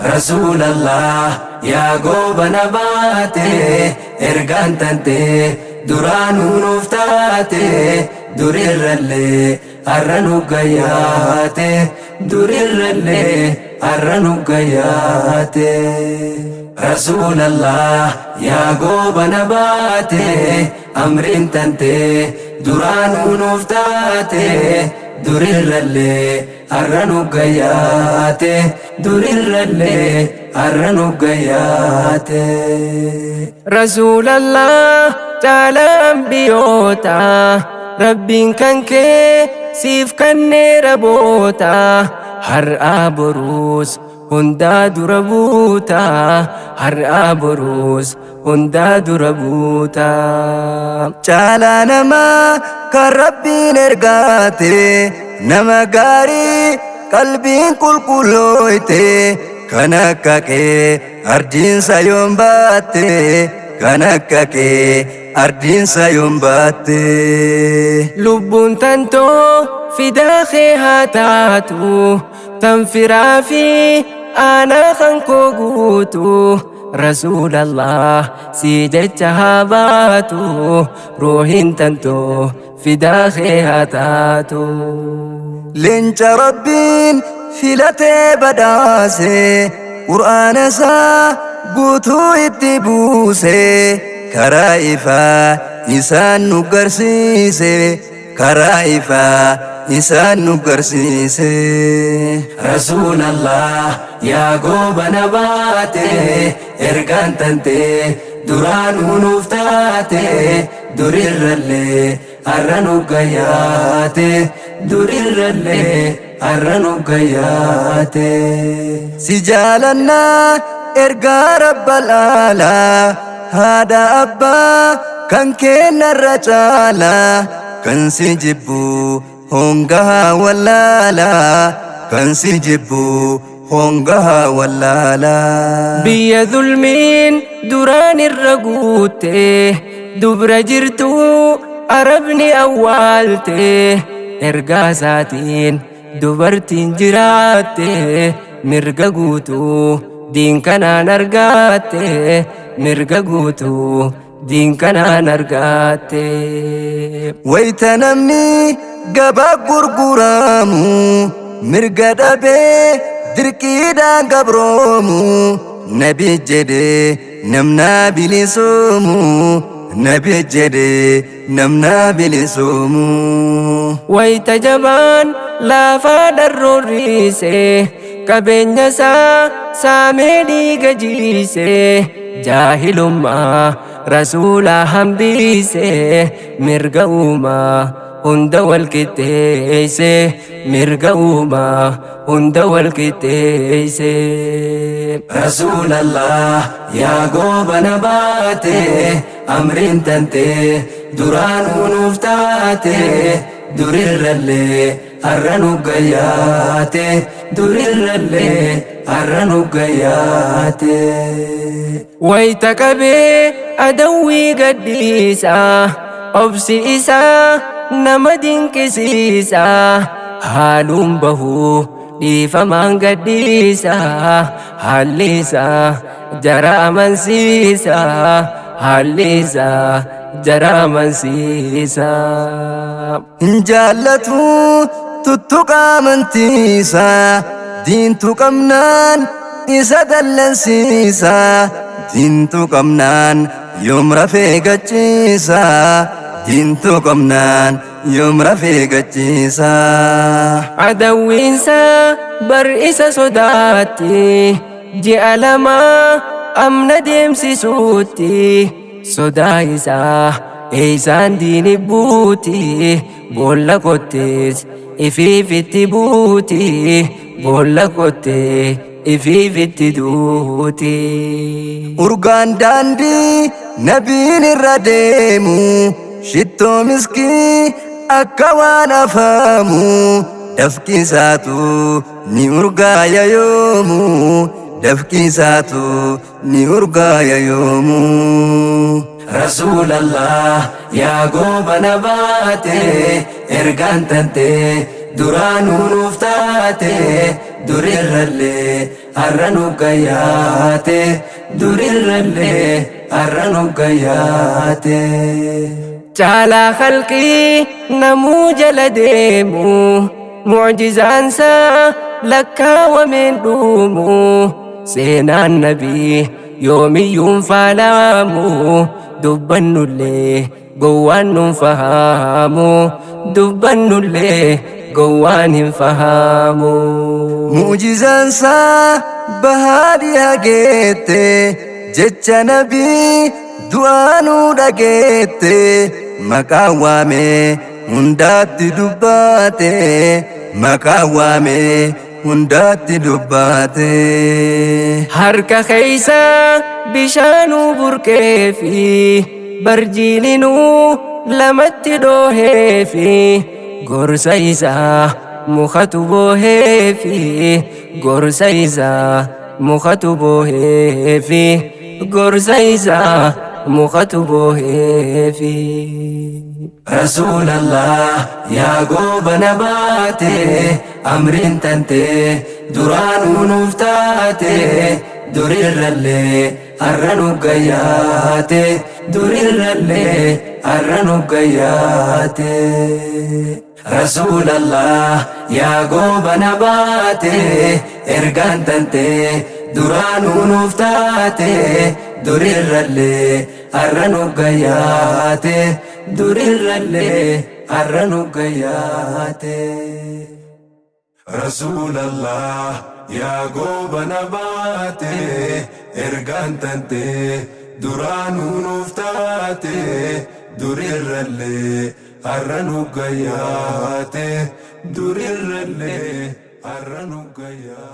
Rasuulallah yaa goobana baate, ergaan tante duraanuu nuuf taate, durirrallee har'a nu gayyaate, durirrallee har'a nu gayyaate. Rasuulallah yaa goobana baate, amriin tante duraanuu nuuf taate, durirrallee har'a nu gayyaate, durirrallee har'a nu gayyaate. Rasuulallah caalaa ambiyoota, Rabbiin kan kee siif kanneera boota, har'aa boruus hundaa dura buuta, har'aa boruus hundaa dura buuta. Caalaa namaa kan Rabbiin ergaate, nama gaarii qalbiin qulqullooyte, kan akka kee ardiinsa yoon baatte, kan akka kee ardiinsa yoon baatte. Lubbuun tantoo fidaa kee haa taatu, tan firaa fi aanaa kan koo guutu, Rasuulallah si jecha haa baatu, ruuhin tantoo fidaa kee haa taatu. Leenca Rabbiin filatee badhaase, Qur'aana isaa guutuu itti buuse, karaa ifaa isaan nu garsiise, karaa ifaa isaan nu garsiise. Rasuulallah yaa goobana baate, ergaan tante duraanuu nuuf taate, durirrallee har'a nu gayyaate, durirrallee har'a nu gayyaate. Si jaalannaa ergaa Rabbal aalaa, haadha abbaa kan kennarra caalaa, kan si jibbu hongahaa wallaalaa, kan si jibbu hongahaa wallaalaa. Biyya zulmiin duraan irra guutte, dubra jirtu Arabni awwaalte, ergaa isaatiin dubartiin jiraatte, mirga guutuu diin kanaan argatte, mirga guutuu diin kanaan argatte. Wayita namni gabaa gurguramu, mirga dhabee dirqiidhaan gabroomu, nabi jedhee namnaa bilisoomu, nabi jedhee namnaa bilisoomu. Wayita jabaan laafaa dharroorriise, qabeenya isaa saamee dhiiga jiise, jaahilummaa rasuulaa hambise, mirga uumaa hunda wal qixxeeyse, mirga uumaa hunda wal qixxeeyse. Rasuulallah yaa goobana baate, amriin tante duraanuu nuuf taate, durirrallee har'a nu gayyaate, durirrallee har'a nu gayyaate. Wayita qabee adawwii gadhiisa, obsi isaa nama dinqisiisa, haaluun bahuu dhiifamaan gadhiisa, haalli isaa jara amansiisa, haalli isaa jara amansiisa. Hin jaallatu tuttuqa amantiisa, diintu qabnaan isa dallansiisa, diintu qabnaan yoom rafee gachiisa, diintu qabnaan yoom rafee gachiisa. Adawwiinsa bar isa sodaatti, ji'a lama amna deemsisuutti, sodaa isaa eeysaan diini buuti, boolla kottees ifiifitti buuti, boolla kottee ifiifitti duuti. Urgaan daandii nabiin irra deemu, shittoo miskii akka waan afaamu, dafqisaatu ni urgaaya yoomu, dafqisaatu ni urgaaya yoomu. Rasuulallah yaa goobana baate, ergaan tante duraanuu nuuf taate, Durirrallee har'a nu gayyaate, durirrallee har'a nu gayyaate. Caalaa halqii namuu jala deemu, mucjizaansaa lakkaawameen dhuumu. Seenaan nabii yoomiyyuun faalaamu, dubbannullee gowwaan nun fahamu, dubbannullee gowwaan hin fahamu. Mu'jizaansaa bahaadhi hageette, jecha nabii du'aanuu dhageette, maqaa waamee hundaatti dubbaate, maqaa waamee hundaatti dubbaate. Harka keeysa bishaanuu burqee fi barjiininuu lamatti dhoohee fi gorsa isaa mukatu boohee fi gorsa isaa mukatu boohee fi gorsa isaa mukatu boohee fi. Rasuulallah yaa goobana baate, amriin tante duraanuu nuuf taate, durirrallee har'a nu gayyaate, durirrallee har'a nu gayyaate. Rasuulallah yaa goobana baate, ergaan tante duraanuu nuuf taate, durirrallee har'a nu gayyaate, durirrallee har'a nu gayyaate. Rasuulallah yaa goobana baate, ergaan tante duraanuu nuuf taate, durirrallee har'a nu gayyaate, durirrallee har'a nu gayyaate.